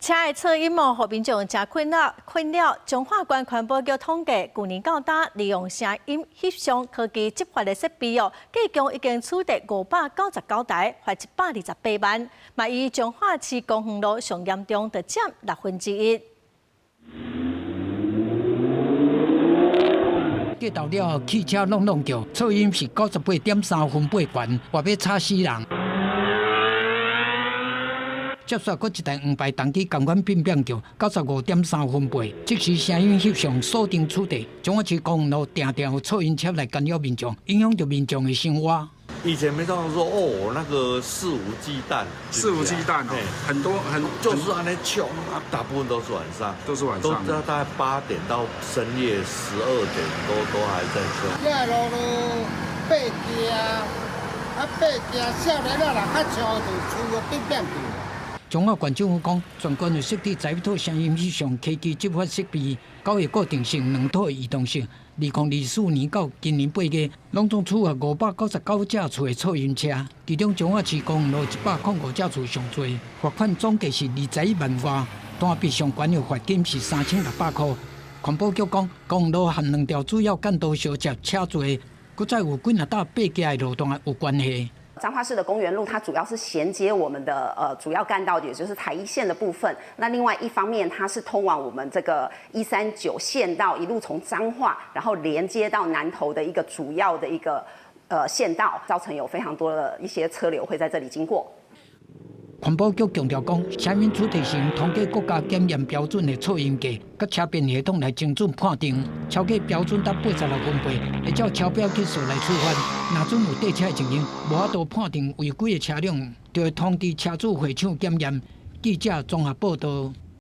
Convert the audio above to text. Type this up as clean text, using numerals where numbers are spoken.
車的噪音哦，予民眾誠困擾。困擾。彰化縣環保局統計，舊年到今利用聲音翕相科技執法的設備哦，計共已經取締599台，罰128萬。嘛以彰化市公園路上嚴重，就佔1/6。過頭了，汽車挵挵叫，噪音是98.3分貝懸，話欲吵死人。接續閣一台黃牌重機仝款變變叫，95.3分貝，即時聲音翕相鎖定取締，彰化市公園路定定有噪音車來干擾民眾，影響著民眾的生活。以前沒這樣說哦，那個肆無忌憚，肆無忌憚，很多很就是按呢衝啊，大部分都是晚上，都是晚上，都大概8點到深夜12點多都還在衝。這路路爬行，啊爬行，少年仔人較吵就厝個變變叫。彰化縣政府講，全縣有設置11套聲音翕相科技執法設備，9個固定式，2套移動式。2024年到今年8月，攏總處罰599隻厝的噪音車，其中彰化市公園路105隻厝上濟，罰款總計是21萬外，單筆上懸的罰金是3600塊。環保局講，公園路和兩條主要幹道相接，車濟，閣再有幾若搭爬行的路段有關係。彰化市的公園路，它主要是銜接我們的主要幹道，也就是台一線的部分。那另外一方面，它是通往我們這個139縣道，一路從彰化，然後連接到南投的一個主要的一個縣道，造成有非常多的一些車流會在這裡經過。環保局強調講，聲音取締是通過國家檢驗標準的噪音計，佮車辨系統來精準判定，超過標準達86分貝，會照超標級數來處罰。若準有綴車的情形，無法度判定違規的車輛，就會通知車主回廠檢驗。記者綜合報道。